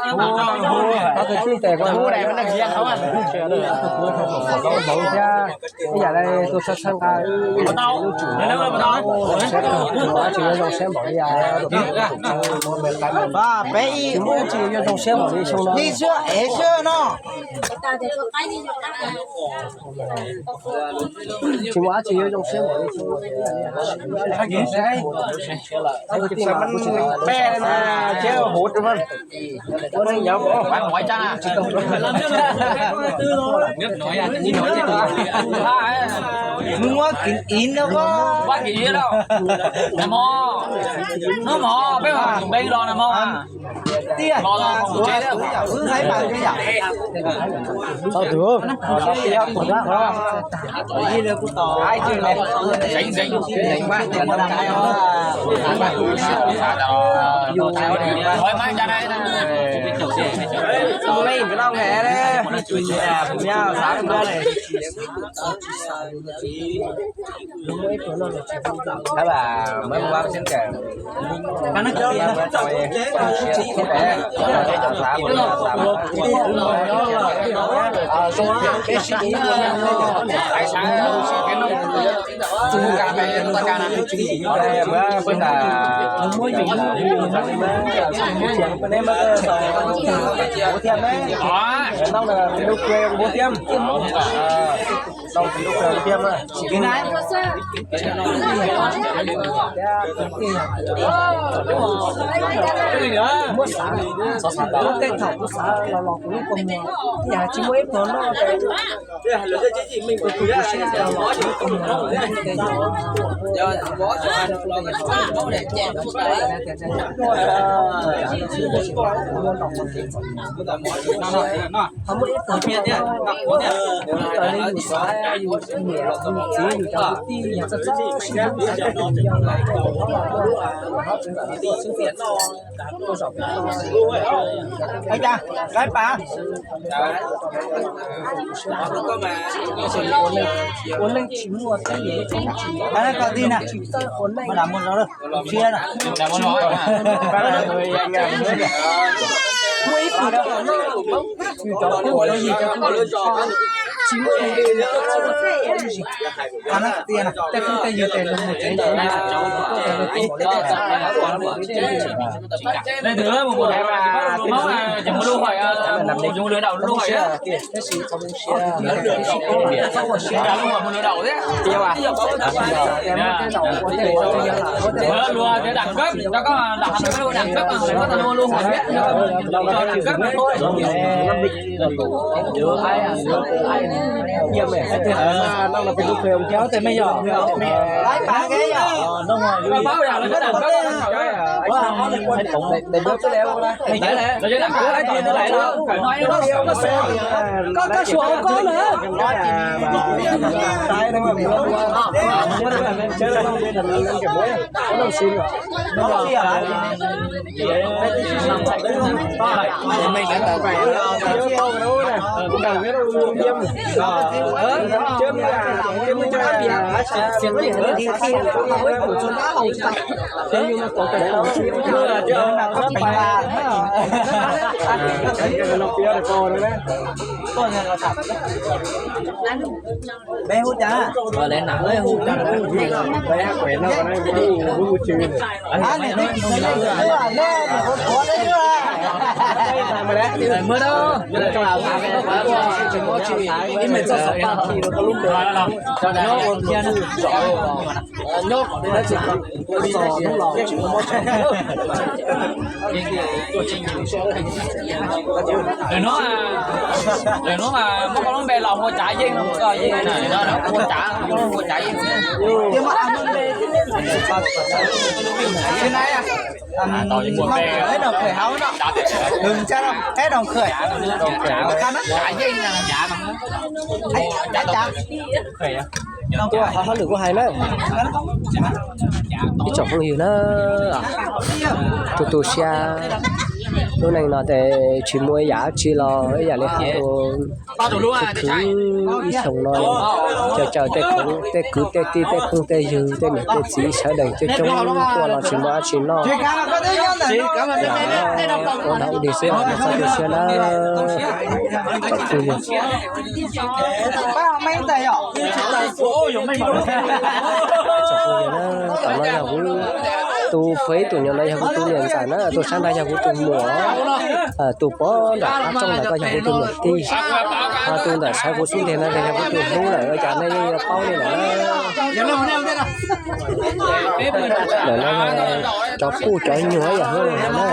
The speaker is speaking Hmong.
Ob tug tub tes ko, ib yam li tus tub txhawb txhawb nqa lub tsev no, tsis muaj dab tsi yuav zoo siab npaum li, tsis muaj dab tsi yuav zoo siab npaum li xyoo no. Tsis muaj dab tsi yuav zoo siab npaum li xyoo no. Peb na, thiab huv rau. Mus muab kiv iv no ko. Hnub mov, peb mus npe los na mog. Tiag, wb haib pas tiag yom. Txhob tus, Muab xav, tej thaum kuv xav los los kuv lub kua muag, yam tsis muaj ib pluag noj. Qhov muaj ib pluag, raws li yus xav, yus niam yus txiv yus cov kwv tij yog txoj txoj sia, ua neej tsis muaj teeb meem, tsis txawj ua neej, tsis txawj ua neej. Muaj ib tug cov no, cov phooj cov ywg cov tub tsis muaj, tej tub tej ywg tes los mus tsev, tab sis txhob mus siab, txhob ua siab. Koj, koj suav koj na. Lwm hnub, lwm hnub mas muab koj lub npe los hu Cav Yeej no, koj yeej hu Cav, hu Cav Yeej. Cav Yeej. Tuaj qhov hauj lwm kuj hais na. Ib tsoom phooj ywg na, tu tu siab. Lub neej no ces tsis muaj ib yam dab tsi los ib yam li hais tias khwv ib xyoos no, caw caw tej khoom, tej kwv tej tij, tej phooj tej ywg, tej niam tej txiv sawv daws coob coob tuaj los tsis muaj dab tsi noj. Ua dag ua dig xwb, txhob tu siab nawb. Tsoom phooj ywg, tsoom phooj ywg na, tam no yog kuv tus, peb tus nyuam no yog kuv tus niam ntxawm na, tus sab ntag yog kuv tus muam, tus pov nram qab rooj ntawd ko yog kuv tus niam tij, ho tus ntawm sawv kuv xub ntiag no yog kuv tus hlub lawm, ua cas nej yeej yuav paub li lawm na. Ntawm no cov puj cov nyuag yam hlub na.